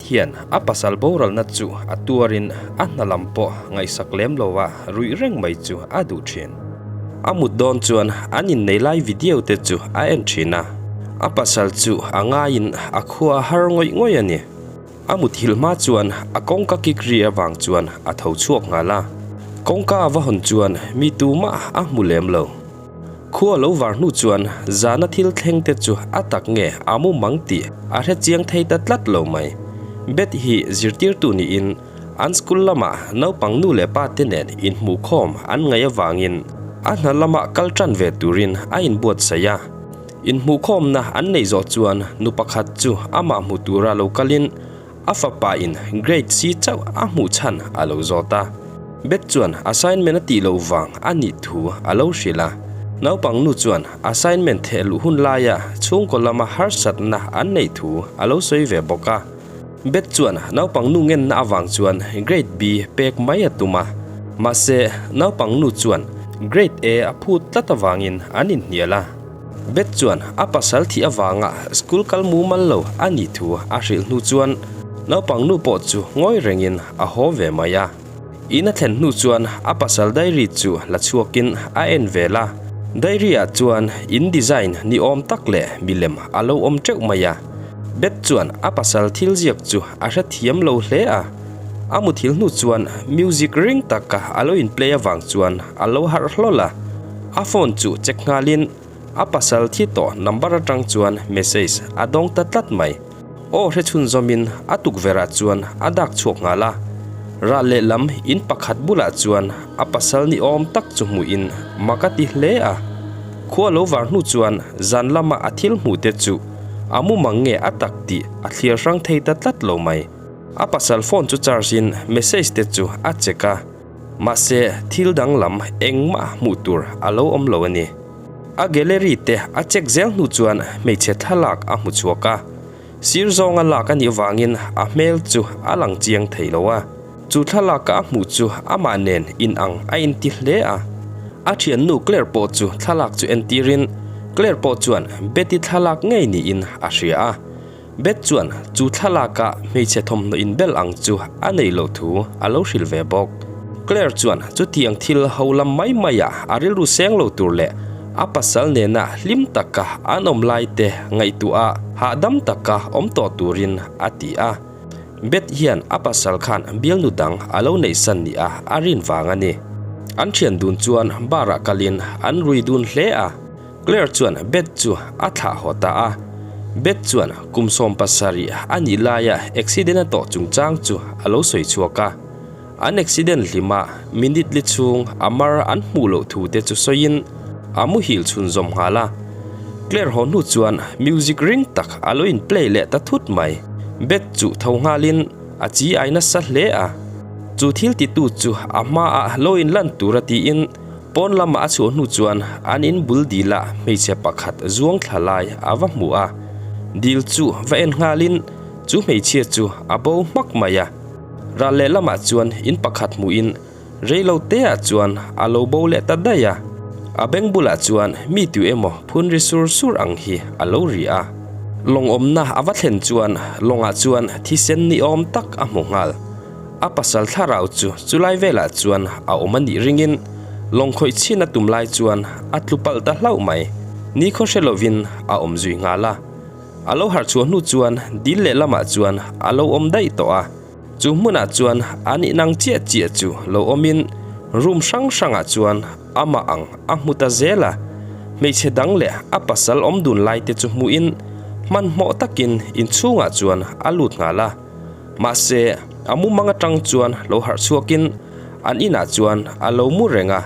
hian a pasal boralna chu a tuarin a hna lam pawh ngaihsak lem lova ruih reng mai chu a duh thin. A mut dawn chuan an innei lai video te chu a en thin a, a pasal chu a ngaiin a khua a har ngawih ngawih a ni. A muthilh hma chuan a kawngka kik ri avang chuan a tho chhuak nghal a, kawngka a va hawn chuan mi tumah a hmu lem lo. Khua lo var hnu chuan zana thil thleng te chu a tak nge a mu mang tih a hre chiang thei ta tlat lo mai. Beth hi zirtirtu niin an school lamah naupang nu leh pa te nen inhmuhkhawm an ngaih avangin a hna lamah kal tan ve turin a inbuatsaih a. Inhmuhkhawmna an neih zawh chuan nu pakhat chu amah hmu tura lo kalin A fapa in grade C chauh a hmuh chhan a lo zawt a. Beth chuan assignment a tih loh vang a nih thu a lo hrilh a. Naupang nu chuan assignment theh luh hun laia chhungkaw lama harsatna an neih thu a lo sawi ve bawk a. Beth chuan naupang nu ngenna avang chuan grade B pek mai a tum a. Mahse, naupang nu chuan grade A a phut tlat avangin an inhnial a. Beth chuan a pasal thih avanga school kal mumal lo a nih thu a hrilh hnu chuan naupang nu pawh chu ngawi rengin a haw ve mai a. In a thlen hnu chuan a pasal diary chu la chhuakin a en vel a. Diary ah chuan in design ni awm tak leh milem a lo awm teuh mai a. Beth chuan a pasal thil ziak chu a hrethiam lo hle a. A muthil hnu chuan music ring taka a lo in play avang chuan a lo harh hlawl a. A phone chu check nghalin a pasal thi tawh number atang chuan message a dawng ta tlat mai. Aw hre chhunzawmin a tukverh ah chuan a dak chhuak nghal a. Ral lehlam in pakhat bulah chuan a pasal ni awm tak chu hmuhin mak a ti hle a. Khua lo var hnu chuan zan lama a thil hmuh te chu a mumang nge a tak tih a thlir hrang thei ta tlat lo mai. A pasal phone chu charge in message te chu a check a. Mahse, thil danglam engmah hmuh tur a lo awm lo a ni. A gallery te a check zel hnu chuan hmeichhe thlalak a hmu chhuak a. Sir zawnga lak a nih vangin a hmel chu a lang chiang thei lo a. Chu thlalaka a hmuh chu amah nen inang a inti hle a. A thiannu Claire pawh chu thlalak chu entirin Claire pawh chuan Betty thlalak ngei niin a hria a. Beth chuan chu thlalaka hmeichhe thawmhnaw inbel ang chu a nei loh thu a lo hrilh ve bawk. Claire chuan chutiang thil ho lam mai maiah a rilru seng lo tur leh a pasal nena hlim taka an awm lai te ngaihtuah a hahdam taka awm tawh turin a ti a. Beth hian a pasal khan bialnu dang a lo neihsan ni a a rin vang a ni. An thian dun chuan bar ah kalin an rui dun hle a. Claire chuan Beth chu a thlah haw ta a. Beth chuan kum 70 a nih laia accident a tawh chungchang chu a lo sawi chhuak a. An accident hlima minute li chhung a mar an hmuh loh thu te chu sawiin a muhil chhunzawm nghal a. Claire haw hnu chuan music ring tak a lo in play leh ta thut mai. Beth chu tho nghalin a chi ai nasa hle a. Chu thil titu chu a hmaah lo in lan tur a tiin Pawn lama a chhuah hnu chuan an in bul dilah hmeichhe pakhat zuang thla lai a va hmu a, dil chu va en nghalin chu hmeichhia chu a bo hmak mai a. Ral lehlamah chuan in pakhat hmuhin reilo teah chuan a lo bo leh ta daih a, a beng bulah chuan mi tu emaw phun ri sur sur ang hi a lo ri a. Lawng awmna a va thlen chuan lawngah chuan thisen ni awm tak a hmu nghal. A pasal thlarau chu chulai velah chuan a awm a nih ringin lawng khawih chhin a tum lai chuan a tlu palh ta hlauh mai. Ni khaw hre lovin a awm zui nghal a. A lo harh chhuah hnu chuan dil lehlamah chuan a lo awm daih tawh a. Chu hmunah chuan an inang chiah chiah chu lo awmin room hrang hrangah chuan amah ang a hmu ta zel a. Hmeichhe dang leh a pasal awm dun lai te chu hmuhin hmanhmawh takin inchhungah chuan a lut nghal a. Mahse, a mumang atang chuan lo harh chhuakin an inah chuan a lo mu reng a.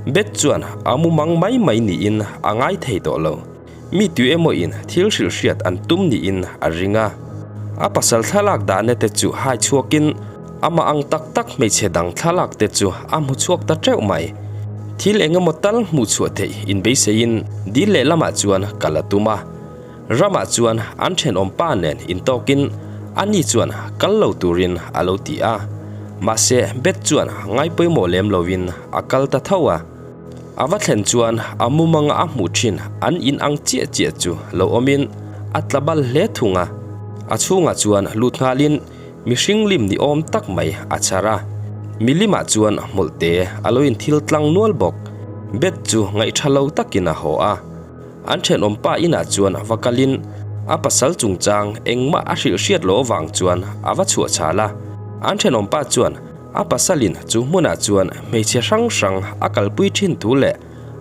Beth chuan a mumang mai mai niin a ngai thei tawh lo. Mi tu emawin thil hrilh hriat an tum niin a ring a. A pasal thlalak dahna te chu hai chhuakin amah ang tak tak hmeichhe dang thlalak te chu a hmu chhuak ta teuh mai. Thil eng emaw tal hmuh chhuah theih inbeiseiin dil lehlamah chuan kal a tum a. Ramah chuan an thenawm pa nen intawkin ani chuan kal lo turin a lo ti a. Mahse Beth chuan ngaipawimawh lem lovin a kal ta tho a. A va thlen chuan a mumanga a hmuh thin an in ang chiah chiah chu lo awmin a tla bal hle thung a. A chhungah chuan lut nghalin mihring lim ni awm tak mai a chhar a. Milimah chuan hmawlhte a lo inthil tlang nual bawk. Beth chu ngaihtha lo takin a haw a. An thenawm pa inah chuan va kalin a pasal chungchang engmah a hrilh hriat loh avang chuan a va chhuah chhal a. An thenawm pa chuan a pasalin chu hmunah chuan hmeichhe hrang hrang a kalpui thin thu leh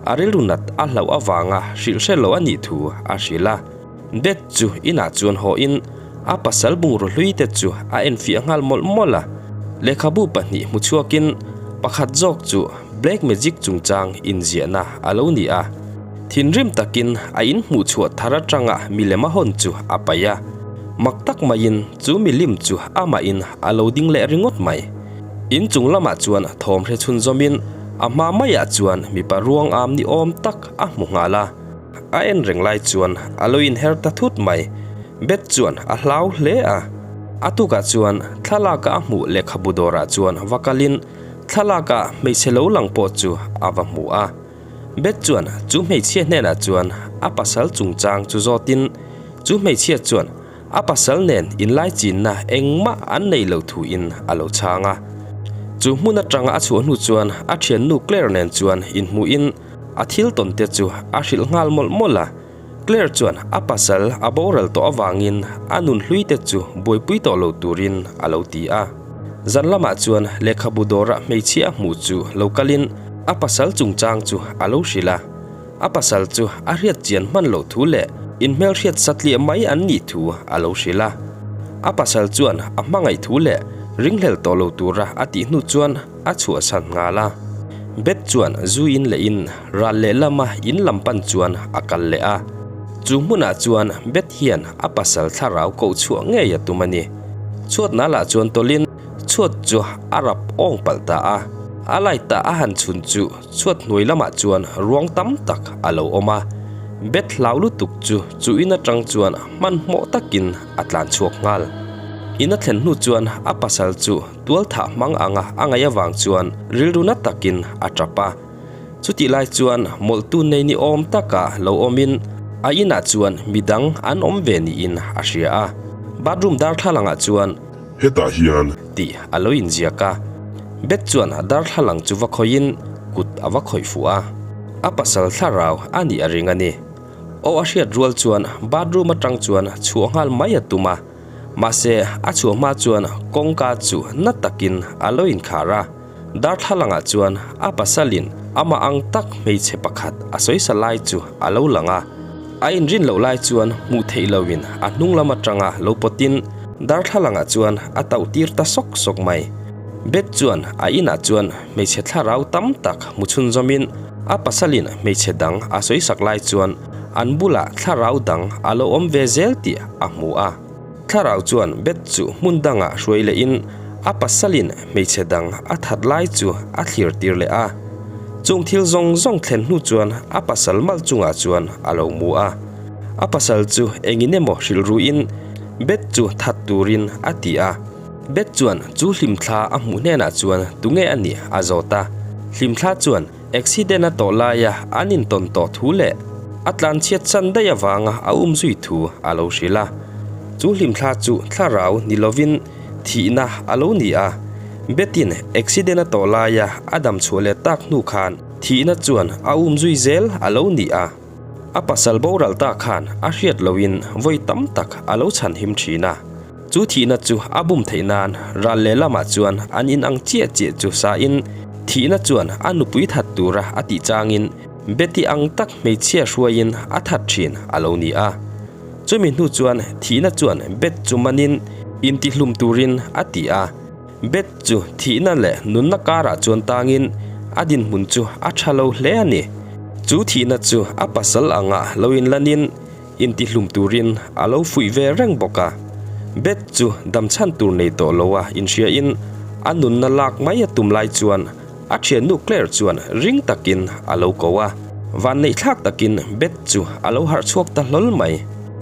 a rilru nat a hlauh avanga hrilh hre lo a nih thu a hrilh a. Beth chu inah chuan hawhin a pasal bungraw hlui te chu a enfiah nghal mawlh mawlh a. Lehkhabu pahnih hmu chhuakin pakhat zawk chu Black Magic chungchang inziahna a lo ni a. Thinrim takin a inhmuh chhuah thar atanga milem a hawn chu a paih a. Mak tak maiin chu milim chu amahin a lo ding leh ringawt mai. Inchung lamah chuan thawm hre chhunzawmin a hma maiah chuan mipa ruang am ni awm tak a hmu nghal a. A en reng lai chuan a lo inher ta thut mai. Beth chuan a hlau hle a. A tukah chuan thlalaka a hmuh lehkhabu dawrah chuan va kalin thlalaka hmeichhe lo lang pawh chu a va hmu a. Beth chuan chu hmeichhia hnenah chuan a pasal chungchang chu zawtin chu hmeichhia chuan a pasal nen inlaichinna engmah an nei lo thuin a lo chhang a. Chu hmun atanga a chhuah hnu chuan a thiannu Claire nen chuan inhmuhin a thil tawn te chu a hrilh nghal mawlh mawlh a. Claire chuan a pasal a boral tawh avangin a nun hlui te chu buaipui tawh lo turin a lo ti a. Zan lamah chuan lehkhabu dawra hmeichhia a hmuh chu lo kalin a pasal chungchang chu a lo hrilh a. A pasal chu a hriat chian hman loh thu leh inhmelhriat satliah mai an nih thu a lo hrilh a. A pasal chuan a hmangaih thu leh ringhlel tawh lo tura a tih hnu chuan a chhuahsan nghal a. Beth chuan zu in leh in ral lehlama in lam pan chuan a kal leh a. Chu hmunah chuan Beth hian a pasal thlarau koh chhuah ngei a tum a ni. Chhuat nalah chuan tawlhin chhuat chu a rap awng palh ta a. A light ah a han chhun chu chhuat hnuai lamah chuan ruang tam tak a lo awm a. Beth hlau lutuk chu chu in atang chuan hmanhmawh takin a tlan chhuak nghal. In a thlen hnu chuan a pasal chu Tualthah hmang anga a ngaih avang chuan rilru na takin a tap a. Chutih lai chuan mawlhtu nei ni awm taka lo awmin a inah chuan midang an awm ve niin a hria a. Bathroom darthlalangah chuan. Hetah hian. Tih a lo inziak a. Beth chuan darthlalang chu va khawihin kut a va khawih fuh a. A pasal thlarau a nih a ring a ni. Aw a hriat rual chuan bathroom atang chuan chhuah nghal mai a tum a. Mahse, a chhuah hma chuan kawngka chu na takin a lo inkhar a, darthlalangah chuan a pasalin amah ang tak hmeichhe pakhat a sawisa lai chu a lo lang a. A inrin loh lai chuan hmuh theih loin a hnung lam atanga lo pawtin darthlalangah chuan a tauh tir ta sawk sawk mai. Beth chuan a inah chuan hmeichhe thlarau tam tak hmu chhunzawmin a pasalin hmeichhe dang a sawisak lai chuan An bulah thlarau dang a lo awm ve zel tih a hmu a. Thlarau chuan Beth chu hmun dangah hruai lehin a pasalin hmeichhe dang a that lai chu a thlir tir leh a. Chung thil zawng zawng thlen hnu chuan a pasal mal chungah chuan a lo mu a. A pasal chu engin emaw hrilh ruin Beth chu that turin a ti a. Beth chuan chu hlimthla a hmuh hnenah chuan tunge a nih a zawt a. Hlimthla chuan Accident a tawh laia an intawn tawh thu leh a tlanchhiat chan daih avanga a um zui thu a lo hrilh a. Chu hlimthla chu thlarau ni lovin thihna a lo ni a. Betty-in accident a tawh laia a dam chhuah leh tak hnu khan thihna chuan a um zui zel a lo ni a. A pasal boral ta khan a hriat lohin vawi tam tak a lo chhanhim thin a. Chu thihna chu a bum theih nan ral lehlamah chuan an in ang chiah chiah chu sain thihna chuan a nupui that tura a tih changin Betty ang tak hmeichhia hruaiin a that thin a lo ni a. Chumi hnu chuan thihna chuan Beth chu manin intihlum turin a ti a. Beth chu thihna leh nunna karah chuan tangin a dinhmun chu a tha lo hle a ni. Chu thihna chu a pasal anga lo inlanin Intihlum turin a lo fuih ve reng bawk a. Beth chu damchhan tur nei tawh lo a inhriain a nunna lak mai a tum lai chuan a thiannu Claire chuan ring takin a lo ko a. Vanneihthlak takin Beth chu a lo harh chhuak ta hlawl mai.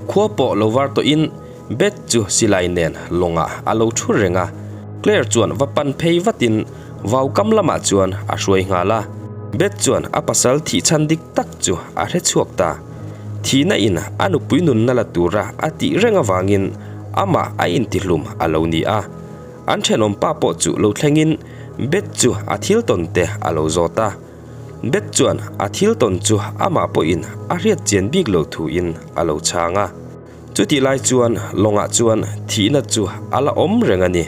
Khua pawh lo var tawhin Beth chu silai nen lawngah a lo thu reng a. Claire chuan va pan phei vatin vau kam lamah chuan a hruai nghal a. Beth chuan a pasal thihchhan dik tak chu a hre chhuak ta. Thihna in a nupui nunna la tura a tih reng avangin Amah a intihlum a lo ni a. An thenawm pa pawh chu lo thlengin Beth chu a thil tawn te a lo zawt a. Beth chuan a thil tawn chu amah pawhin a hriat chian bik lo thuin a lo chhang a. Chutih lai chuan lawngah chuan thihna chu a la awm reng a ni.